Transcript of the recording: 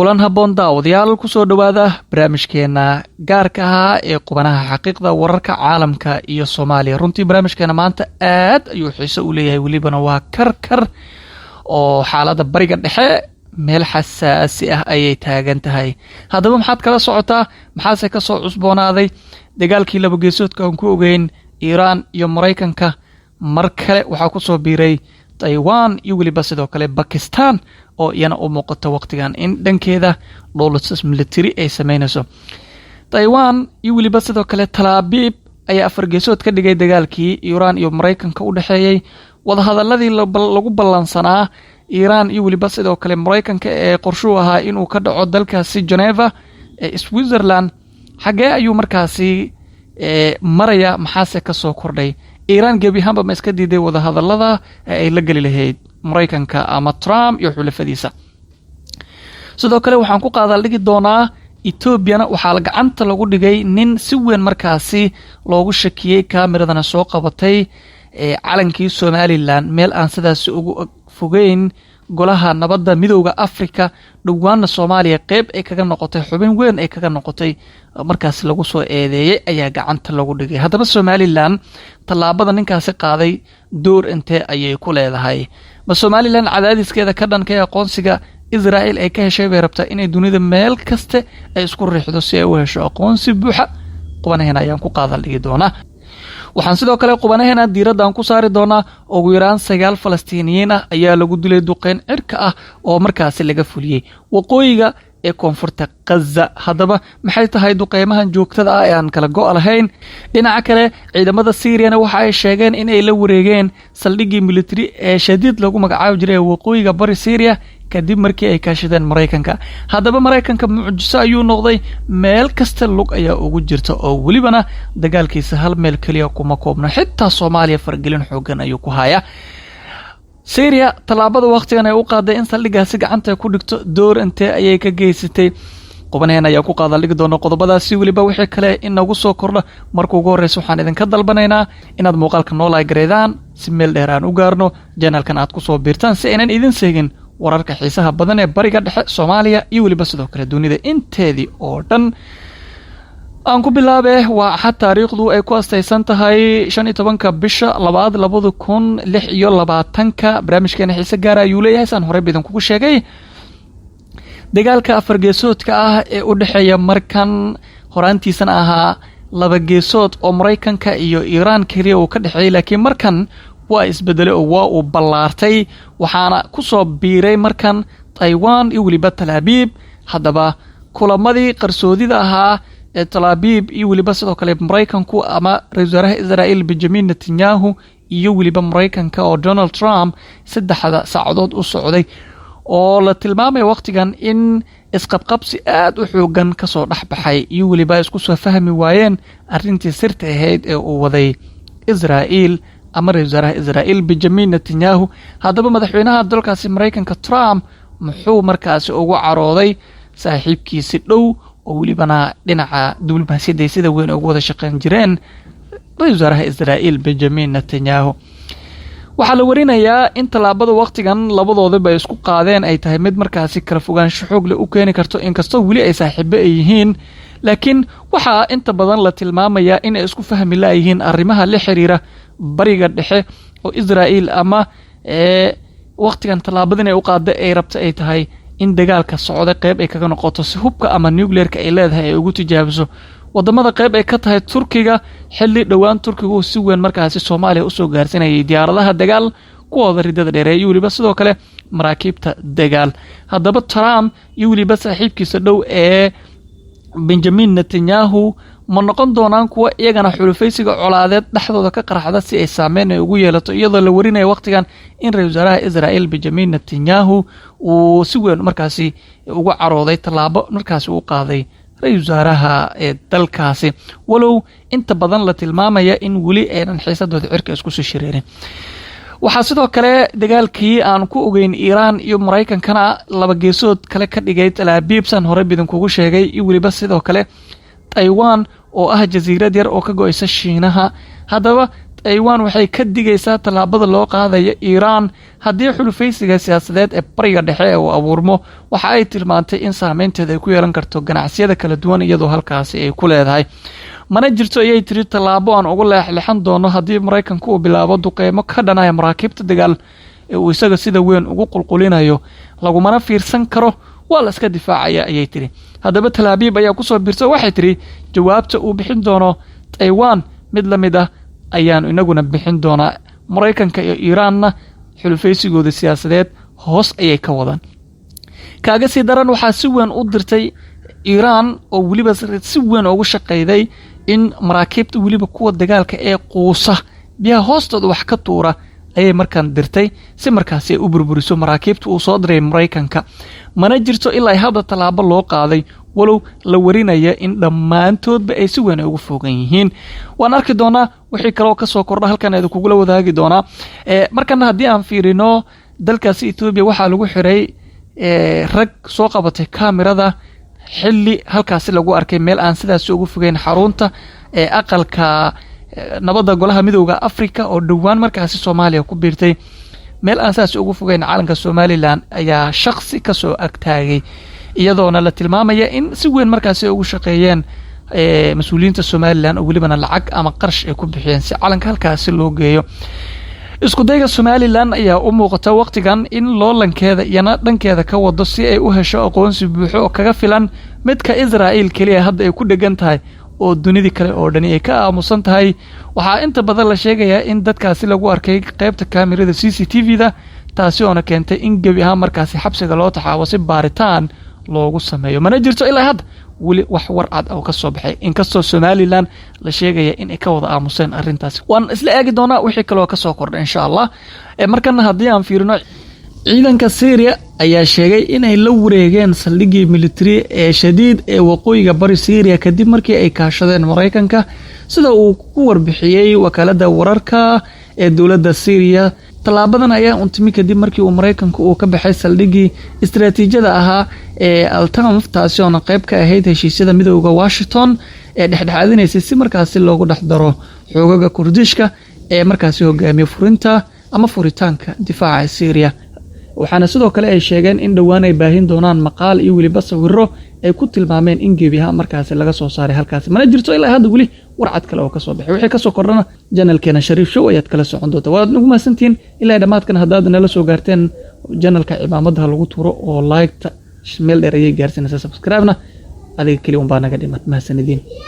Kulan habboon, daawadayaal. Kusoo dhowaada barnaamijkeena gaarka ahaa ee qubanaha xaqiiqda wararka caalamka iyo Soomaaliya. Runtii barnaamijkeena maanta aad ayuu xiiso u leeyahay, welibana waa karkar oo xaaladda Bariga Dhexe meel xasaasi ah ayay taagan tahay. Haddaba maxaad kala socotaa? Maxaase ka soo cusboonaaday dagaalkii laba geesoodka aan ku ogeyn Iiraan iyo Maraykanka? Mar kale waxaa kusoo biiray Taiwan iyo weliba sidoo kale Bakistan, oo iyana u muuqato waqtigan in dhankeeda dhoolatus military ay sameynayso. Taiwan iyo weliba sidoo kale Talaabiib ayaa afar geesood ka dhigay dagaalkii Iiraan iyo Maraykanka u dhexeeyey. Wadahadaladii lagu ballansanaa Iiraan iyo weliba sidoo kale Maraykanka ee qorshuu ahaa inuu ka dhaco dalkaasi Geneva ee Switzerland, xaggee ayuu markaasi maraya? Maxaase kasoo kordhay? Iiraan gebi ahaanba ma iska diiday wadahadalada ee ay la geli lahayd Maraykanka ama Trump iyo xulafadiisa? Sidoo kale waxaan ku qaadaal dhigi doonaa Etoobiyana waxaa gacanta lagu dhigay nin si weyn markaasi loogu shakiyey, kaamiradana soo qabatay calankii Somaliland meel aan sidaasi ugu fogeyn Golaha Nabadda Midowda Africa. Dhowaana Soomaaliya qeyb ay kaga noqotay, xubin weyn ay kaga noqotay, markaasi lagu soo eedeeyey ayaa gacanta lagu dhigay. Haddaba Somaliland tallaabada ninkaasi qaaday door intee ayay ku leedahay? Ma Somaliland cadaadiskeeda ka dhanka ee aqoonsiga Israel ay ka heshay bay rabtaa inay dunida meel kaste ay isku riixdo si ay u hesho aqoonsi buuxa? Qubanaheena ayaan ku qaadal dhigi doonaa. Waxaan sidoo kale qubanaheena diiraddan ku saari doonaa ugu yaraan 9 Falastiiniyiin ah ayaa lagu dilay duqeyn cirka ah oo markaasi laga fuliyey waqooyiga ee koonfurta Khaza. Haddaba maxay tahay duqeymahan joogtada ah ee aan kala go' lahayn? Dhinaca kale, ciidamada Syriana waxa ay sheegeen in ay la wareegeen saldhiggii military ee Shadiid lagu magacaabi jiray ee waqooyiga bari Syria, kadib markii ay kaashadeen Maraykanka. Haddaba Maraykanka mucjiso ayuu noqday, meel kasta lug ayaa ugu jirta, oo welibana dagaalkiisa hal meel keliya kuma koobno, xitaa Soomaaliya fargelin xoogan ayuu ku hayaa. Syria tallaabada wakhtigan ay u qaaday in saldhiggaasi gacanta ku dhigto, door intee ayay ka geysatay? Qubanaheen ayaa ku qaada dhigi doona qodobadaasi, weliba wixii kale inagu soo kordha. Marka ugu horreysa waxaan idinka dalbanaynaa inaad muuqaalka noo like gareydaan si meel dheer aan u gaarno, channelkan aad kusoo biirtaan si aynan idin seegin wararka xiisaha badan ee Bariga Dhexe, Soomaaliya iyo weliba sidoo kale dunida inteedii oo dhan. Aan ku bilaabe, waa Axad, taariikhdu ay ku astaysan tahay 15-ka bisha labaad 2026-ka. Barnaamijkeena xiise gaara ayuu leeyahay, saan horey ba idinkugu sheegay. Dagaalka afar geesoodka ah ee u dhexeeya markan horaantiisana ahaa laba geesood oo Maraykanka iyo Iiraan keliya uu ka dhexeeyay, laakiin markan waa isbedelay oo waa uu ballaartay, waxaana kusoo biiray markan Taiwan iyo weliba Talaabiib. Haddaba kulamadii qarsoodida ahaa ee Talaabiib iyo weliba sidoo kale Maraykanku ama ra-isul wasaaraha Israel Benjamin Netanyahu iyo weliba Maraykanka oo Donald Trump 3-da saacadood u socday, oo la tilmaamaya wakhtigan in isqabqabsi aada u xoogan kasoo dhex baxay iyo weliba isku soo fahmi waayeen arrintii sirta ahayd ee uu waday Israa'iil ama ra-isul wasaaraha Israa'iil Benjamin Netanyahu. Haddaba madaxweynaha dalkaasi Maraykanka Trump muxuu markaasi ugu carooday saaxiibkiisi dhow, oo welibana dhinaca diblomaasiyadda ay sida weyn ugu wada shaqeyn jireen, ra-isul wasaaraha Israa'iil Benjamin Netanyahu? Waxaa la warinayaa in tallaabada wakhtigan labadoodaba ay isku qaadeen ay tahay mid markaasi kala fogaansho xoog leh u keeni karto, inkastoo weli ay saaxiibo ay yihiin. Laakiin waxaa inta badan la tilmaamayaa in ay isku fahmi laayihiin arrimaha la xiriira Bariga Dhexe, oo Israa'iil ama wakhtigan tallaabadan ay u qaada ay rabta ay tahay in dagaalka socda qeyb ay kaga noqoto, si hubka ama nuclearka ay leedahay ay ugu tijaabiso wadamada qeyb ay ka tahay Turkiga, xilli dhowaan Turkigu si weyn markaasi Soomaaliya usoo gaarsinayay diyaaradaha dagaal kuwooda ridada dheereeya iyo weliba sidoo kale maraakiibta dagaal. Haddaba Trump iyo weliba saaxiibkiisa dhow ee Benjamin Netanyahu ma noqon doonaan kuwa iyagana xulufaysiga colaadeed dhexdooda ka qarxda si ay saameyn ay ugu yeelato, iyadoo la warinaya wakhtigan in ra-isul wasaaraha Israel Benjamin Netanyahu uu si weyn markaasi ugu carooday tallaabo markaasi u qaaday ra-isul wasaaraha ee dalkaasi, walow inta badan la tilmaamaya in weli aynan xiisadooda cirka isku sii shareerin? Waxaa sidoo kale dagaalkii aan ku ogeyn Iiraan iyo Maraykankana laba geesood kale ka dhigay Talaabiib, saan horey bidinkugu sheegay, iyo weliba sidoo kale Taiwan oo ah jasiirad yar oo ka go-aysa Shiinaha. Haddaba Taiwan waxay ka digaysaa tallaabada loo qaadaya Iiraan haddii xulufaysiga siyaasadeed ee Bariga Dhexe ee uu abuurmo. Waxa ay tilmaantay in saameynteeda ay ku yeelan karto ganacsiyada kala duwan iyadoo halkaasi ay ku leedahay. Mana jirto, ayay tiri, tallaabo aan ugu leexleexan doono haddii Maraykanku uu bilaabo duqeymo ka dhanaya maraakiibta dagaal ee uu isaga sida weyn ugu qulqulinayo. Lagumana fiirsan karo, waa la iska difaacaya, ayay tiri. Haddaba Talaabiib ayaa kusoo biirta. Waxay tiri jawaabta uu bixin doono Taiwan mid la mid ah ayaanu inaguna bixin doonaa. Maraykanka iyo Iiraanna xulufaysigooda siyaasadeed hoos ayay ka wadaan. Kaaga sii daran, waxaa si weyn u dirtay Iiraan oo weliba si weyn ugu shaqayday in maraakiibta, weliba kuwa dagaalka ee quusa biyaha hoostooda wax ka tuura, ayay markaan dirtay si markaasi ay u burburiso maraakiibta uu soo diray Maraykanka. Mana jirto ilaa hadda tallaabo loo qaaday, walow la warinaya in dhammaantoodba ay si weyn ay ugu fogan yihiin. Waan arki doonaa wixii kaloo kasoo kordha, halkan idinkugula wadaagi doonaa. Markana haddii aan fiirino dalkaasi Etoobiya, waxaa lagu xiray rag soo qabatay kaamirada xilli halkaasi lagu arkay meel aan sidaasi ugu fogeyn xarunta ee Aqalka Nabadda Golaha Midowda Africa oo dhowaan markaasi Soomaaliya ku biirtay. Meel aan sidaasi ugu fogeyn calanka Somaliland ayaa shaksi kasoo agtaagay, iyadoona la tilmaamaya in si weyn markaasi ay ugu shaqeeyeen mas-uuliyiinta Somaliland oo welibana lacag ama qarash ay ku bixiyeen si calanka halkaasi loo geeyo. Isku dayga Somaliland ayaa u muuqata waqtigan in loolankeeda iyana dhankeeda ka wado si ay u hesho aqoonsi buuxo oo kaga filan midka Israa'iil keliya hadda ay ku dhegan tahay, oo dunidii kale oo dhani ay ka aamusan tahay. Waxaa inta badan la sheegayaa in dadkaasi lagu arkay qaybta kaamirada CCTV-da, taasi oona keentay in gebi ahaan markaasi xabsiga loo taxaabo si baaritaan loogu sameeyo. Mana jirto ilaa hadda weli wax war cad oo ka soo baxay, inkastoo Somaliland la sheegaya in ay ka wada aamuseen arrintaasi. Waan isla eegi doonaa wixii kaloo kasoo kordha, insha Allah. Markana haddii aan fiirino, ciidanka Syria ayaa sheegay inay la wareegeen saldhiggii military ee Shadiid ee waqooyiga bari Syria kadib markii ay kaashadeen Maraykanka, sida uu ku warbixiyey wakaaladda wararka ee dowladda Syria. Tallaabadan ayaa untimi kadib markii uu Maraykanku uu ka baxay saldhiggii istaraatiijiyada ahaa ee Altanf, taasi oona qayb ka ahayd heshiisyada midooda Washington ee dhexdhexaadinaysay si markaasi loogu dhex daro xoogaga Kurdishka ee markaasi hogaamiya furinta ama furitaanka difaaca Syria. Waxaana sidoo kale ay sheegeen in dhowaan ay baahin doonaan maqaal iyo weliba sawiro ay ku tilmaameen in gebi ahaan markaasi laga soo saaray halkaasi. Mana jirto ilaa hadda weli warcad kale oo kasoo baxay. Wixii kasoo kordhana channelkeena Shariif Show ayaad kala socon doonta. Waad nagu mahadsantihiin ilaa dhammaadkan haddaad nala soo gaarteen. Channelka cimaamadaha lagu tuuro oo like-ta meel dheer ayay gaarsiinaysaa, subscribe-na adiga keli unbaa naga dhiman. Mahadsanidin.